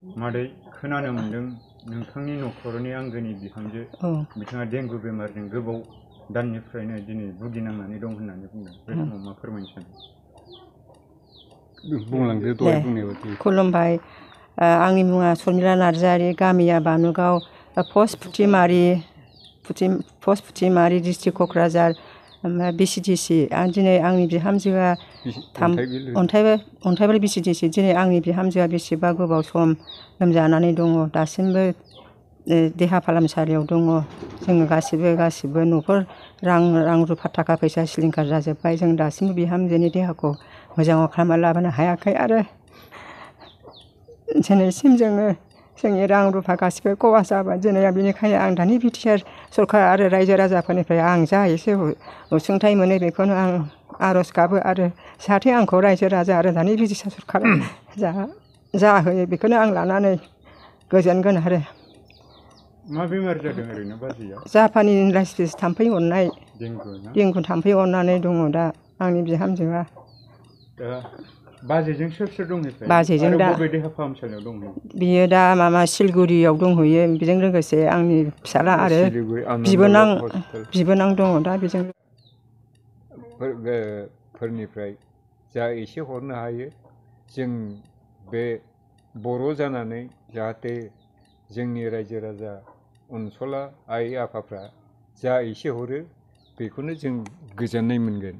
मादै खोनानो मोन्दों नोंथांनि न'खरनि आंगोनि बिहामजो बिथाङा डेंगु बेमारजों गोबाव दाननिफ्रायनो दिनै भुगिनांनानै दं होननानै बुंदों। बे समाव मा फोरमायनो सानो? बुंलांदो दहाय बुंनाय बायदि। खुलुमबाय। आंनि मुङा सरमिला नार्जारि, गामिया बानुगाव, पस्ट फुथिमारि डिस्ट्रिक्ट क'क्राझार, ओमफ्राय BCDC। दिनै आंनि बिहामजोआ अन्थाइबारि BCDC। दिनै आंनि बिहामजोआ बेसेबा गोबाव सम लोमजानानै दङ, दासिमबो देहा फाहामसालियाव दङ। जोङो गासिबो न'खर रां रुफा थाखा फैसा सिलिंखार जाजोब्बाय। जों दासिमबो बिहामजोनि देहाखौ मोजाङाव खालामनानै लाबोनो हायाखै आरो दिनैसिम जोंनि रां रुफा गासिबो खहा जाबाय। दिनै बेनिखायनो आं दानि BTR सरकार आरो रायजो राजाफोरनिफ्राय आं जा एसे अनसुंथाइ मोनो बेखौनो आं आर'ज गाबो आरो जाहाथे आंखौ रायजो राजा आरो दानि BTR सरकारा जा होयो बेखौनो आं लानानै गोजोनगोन आरो। मा बेमार जादों ओरैनो बाजैया? जापानि इनफ्लुएन्जा थाम्फै अरनाय, डेंगु थाम्फै अरनानै दङ दा आंनि बिहामजोआ। दा बाजैजों सोर दंनिफ्राय? बाजैजों दा बबे देहा फाहामसालियाव दं? बियो दा सिलिगुरियाव दंहैयो। बेजों लोगोसे आंनि फिसाला आरो बिबोनां दङ दा बेजों फोरनिफ्राय जा एसे हरनो हायो जों बे बर' जानानै जाहाथे जोंनि रायजो राजा अनसुला आइ आफाफ्रा जा एसे हरो बेखौनो जों गोजोननाय मोनगोन।